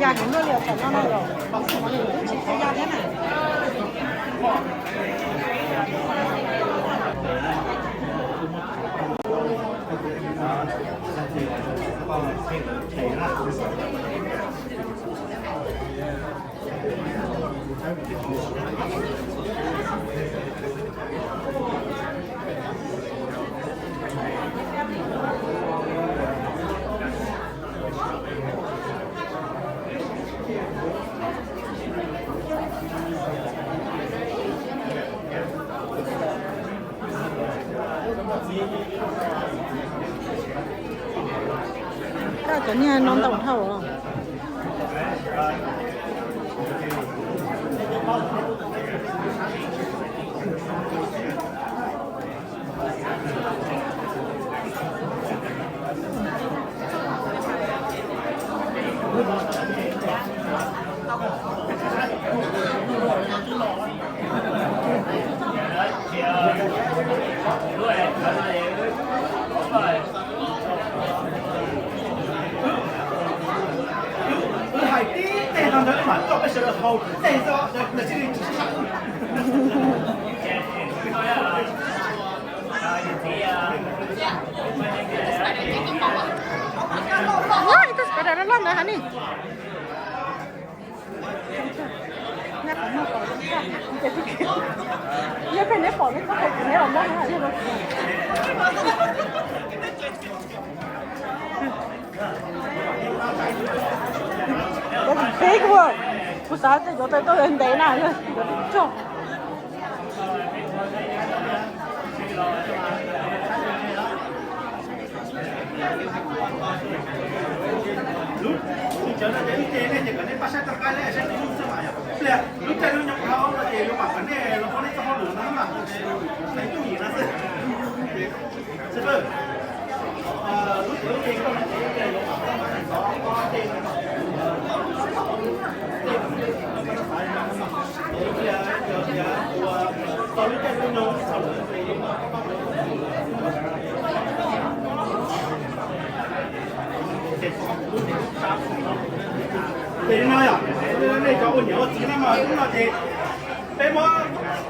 Ya heev luaj li os, tam no no los tsis tau ya thiab na. Cov niag no ntau dhau. Wb hais tib teg no ntawd mam coj peb sawv daws haus tib teg xwb, lawv thiaj li tsis tshaj wb. Ua, ib tug spider loj loj ntawd ha ni. Yog peb neb pom neb txoj hau ces neb los muab na. Big one. Kuv xav tias yuav tau tuaj ntev na, yuav tau tog. Lub, tus cawv no ces ib ce nej ces kom nej pab saib rov qab nej saib tus lub xwb mas yog pliag lub caij lub nyoog dhau no ces yuav mam kom nej los ua nej txoj hauj lwm no mas, nej tub yim no xwb. Ces no yog nej cov ua niam ua txiv no mas hnub no ces peb muab,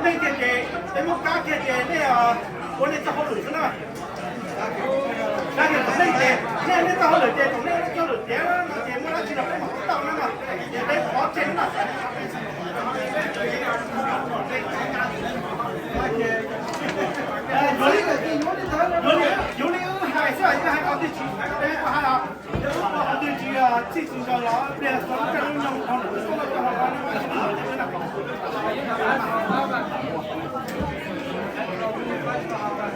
nej kiag ces peb muab kab kiag ces nej ua nej txoj hauj lwm xwb na. Kab kiag tom nej ces nej, nej txoj hauj lwm ces tom nej txoj hauj lwm tiav no ces muaj dab tsi los peb mam tau na no, ces peb pov tseg na. Yuav li, yuav li wb hais xwb, wb hais qhov twg tsis, peb hais os, yog wb ua qhov twg tsis txhij tsis nkaus los pliag txog lub caij lub nyoog dhau lawm wb txhob coj los ua nej txoj hauj lwm.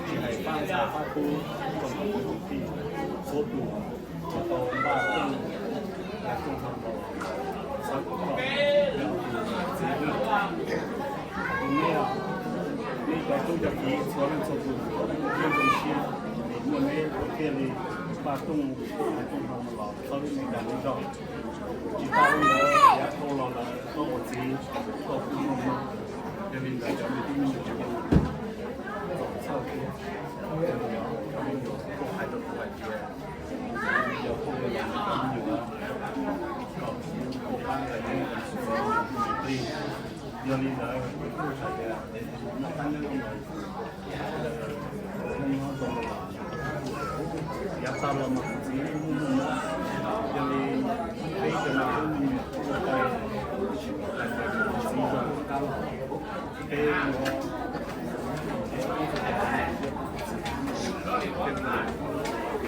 Tsis hais pab ntxhais pab tub, tsoom kwv tsoom tij txhua tus uas tau npaj rooj hauv rooj hmo los, txhawb kom koj yog tus txiv lawm. Tus neb, neb cov tub cov kiv txhua leej txhua tus, neb zoo siab, muaj neb kuv thiaj li npaj rooj hauv rooj hmo los txhawb neb cov neej tsa. Tsis tas li ntawd, yav dhau los lawm koj ua txiv, koj kuj muaj hmoo, yog li ntawd cov me tub me nyuam tsis txhob txhawj thiab. Cov me nyuam kuj hais rau kuv hais tias, yog koj ua li ntawd cov me nyuam kom kuv pab nqe neb, yog li ntawd kuv kuj hais tias noj qab nyob zoo, nyob zoo, yav tas los mas kuv txiv muaj hmoo, yog li peb cov me tub me nyuam kuj hais tias kuv txiv zoo qab los, peb ua,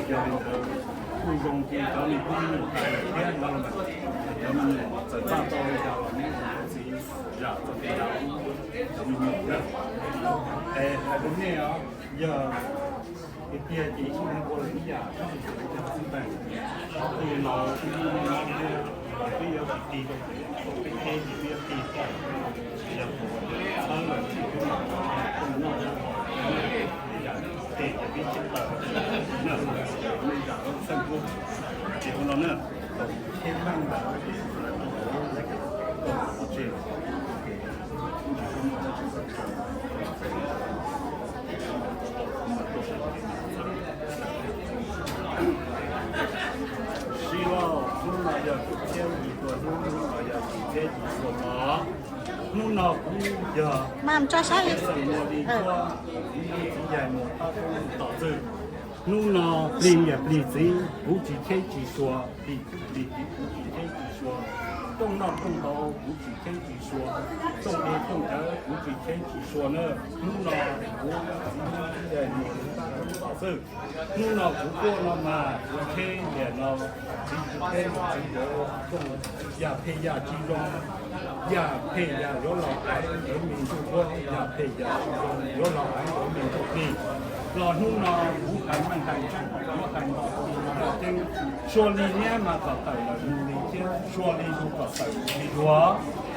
yog li ntawd kuj zoo li cov me tub me nyuam hais lawm thiab no los mas, cov me nyuam txawm npaj tau li cas los neb ua txiv zam txoj kev zam cov me nyuam na. Es hais rau nej os, yog tiag tiag ces ib tug neeg ua lawm ib yam, tab sis xwb tas, qhov twg los twb yog ib yam, twb yuav tsis tig rau peb teb ces twb yuav tig thiab. Yog tus txhawb lawm ces twb los noj, yam tes ces twb tsis taus, nej zam lub txim pub. Ces ua no na, tus thib meej ntawd ces lawv tus lawv lub leb kom tsis los ces siv los hnub no yog txhiab yim tua hnub, hnub no yog yim txhiab yim tua los, hnub no kuv yog xeem Muas Lis Kuab, txiv yaig Muas Thab Tub Tom Txwj. Hnub no plig niam plig txiv kuv tsis cheb tsis suas, plig tub plig kiv kuv tsis cheb tsis suas, rooj noj rooj haus kuv tsis cheb tsis suas, rooj dej rooj cawv kuv tsis cheb tsis suas na. Hnub no kuv txiv yaig Muas Thab Tub Tom Txwj, hnub no kuv tuaj no mas kuv cheb tias no, txiv tsis cheb txiv yuav rooj, yam phem yam tsis zoo, yam phem yam yuav los hais ntawd me ntsuj duab, yam phem yam tsis zoo yuav los hais ntawd me ntsuj plig. Los hnub no kuv hais meej hais ntseeb, kuv hais nto tus no nto ceeb, sua li niab mas kom tawm lawm mus li thiab, sua li ntug kom tawm mus li duav,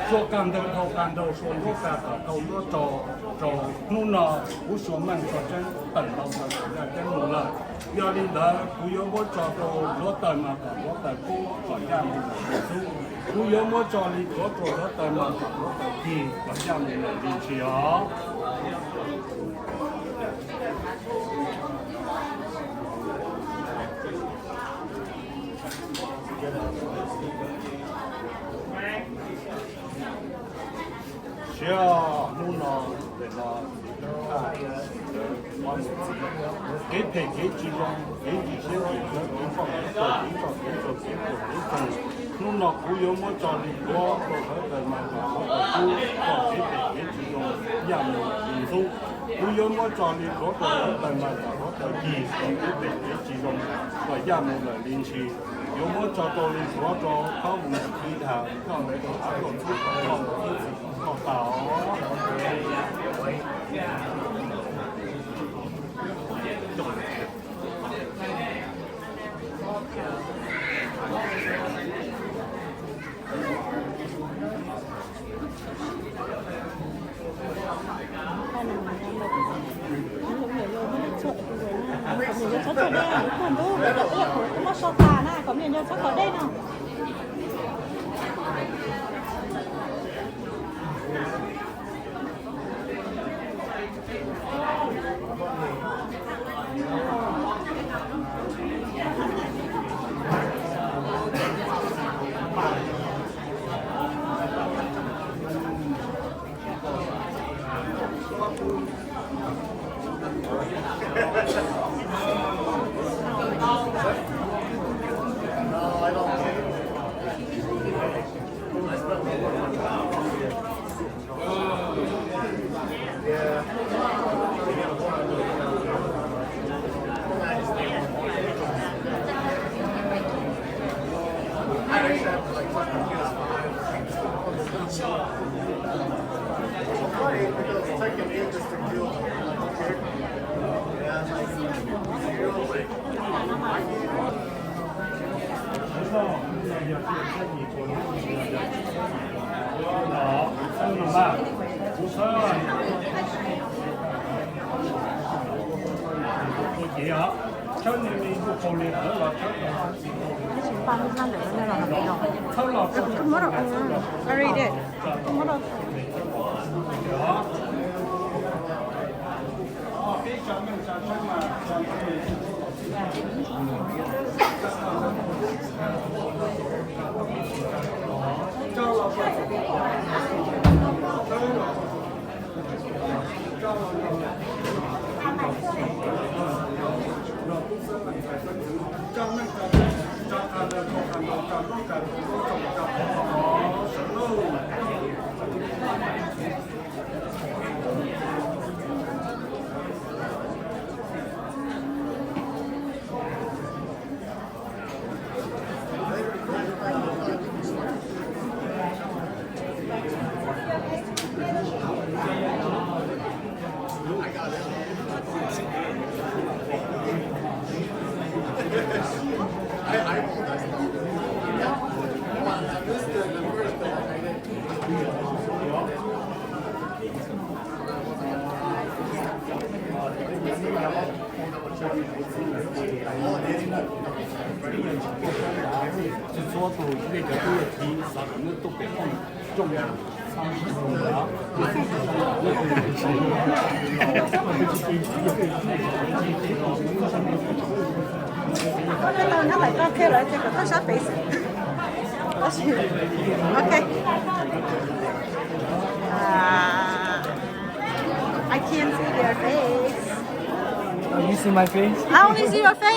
sua kag ntawg dhau kag nraug, sua nruab kag kom dhau nruab rau. Rau hnub no kuv sua meej sua tseeb tawm ntau ntawd kom yaj ceeb mus lawm. Yog li ntawd kuv yuav muab tso rau hluav taws mas kom hluav taws kub kom yaj mus lawm li xub. Kuv yuav muab tso li duav rau hluav taws mas kom hluav taws cig kom yaj mus lawm li ntsis os. Siab hnub no, ntawm no txiv Thaj, ntawd ob niam txiv, kev phem kev tsis zoo, kev ntsim siab ntsim ntshaw, kev poj kev tawg, kev nrog kev ntsuag, kev ruam kev txoog. Hnub no kuv yuav muab tso li duav rau hluav taws mas kom hluav taws kub kom kev phem kev tsis zoo yaj mus lawm li ntxub. Kuv yuav muab tso li duav rau hluav taws mas kom hluav taws cig kom kev phem kev tsis zoo kom yaj mus lawm li ntshis. Yuav muab tso rau li duav rau Khaub Vus Ntxim Kiv Dhas, koj ntawd rau av koj txhub, koj ntawd txhub txhim koj tau. Kom mej nyuam ntsuag txhob khaws dej na, kom mej nyuam ntsuag txhob khaws dej no. Txhua tus nej cov tub yog txiv xav kom nej tuaj pem rooj rooj. Nyob lawm tau thiab lawv ces kom thaj sab pem xwb. Ok. Ah, I can't see their face. Oh, you see my face? I only see your face.